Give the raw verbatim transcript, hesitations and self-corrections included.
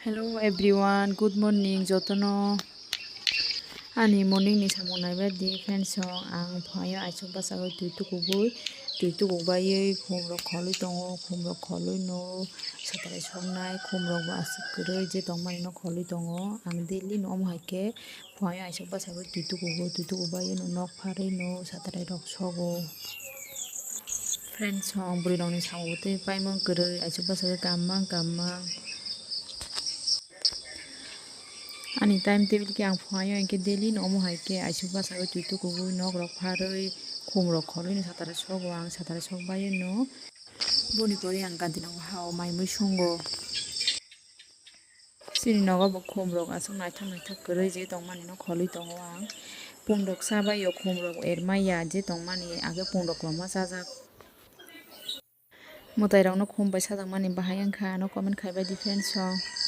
Hello everyone, good morning jotono. Ani morning ni samung naibaidi friends song, ang phaio aisuk bwsagwi twi tukugwi, twi tukuk baiwi khumrok kholwi tongo, khumrok kholwi no satrai soknai, khumrok bo aswk kwrwi je tongmani no kholwi tongo. Ang daily no omo hai khe phaio aisuk bwsagwi twi tukugwi, twi tukuk baiwi no nok pharwi no satrai rok sogo. Friends song, bwrwi rokni samung bo tei paimang kwrwi, aisuk bwsagwi kammang kammang. Ani time table khe ang phunaio hinkhe daily no omo hai khe aisuk bwsagwi twi tukugwi nok rok pharwi khum rok kholwi no satara sogo ang satara sok bai no. Boni pore ang kanti nogo hao mai mui sungo. Chini nogo bo khum rok aswk naithok naithok kwrwi je tongmani no kholwi tongo ang. Pung rok cha bai o khum rok er maya je tongmani age pung rok kwbangma chajak. Mwtai rokno khum bai sajakmani bahai wngkha ano comment khaibai di friends song.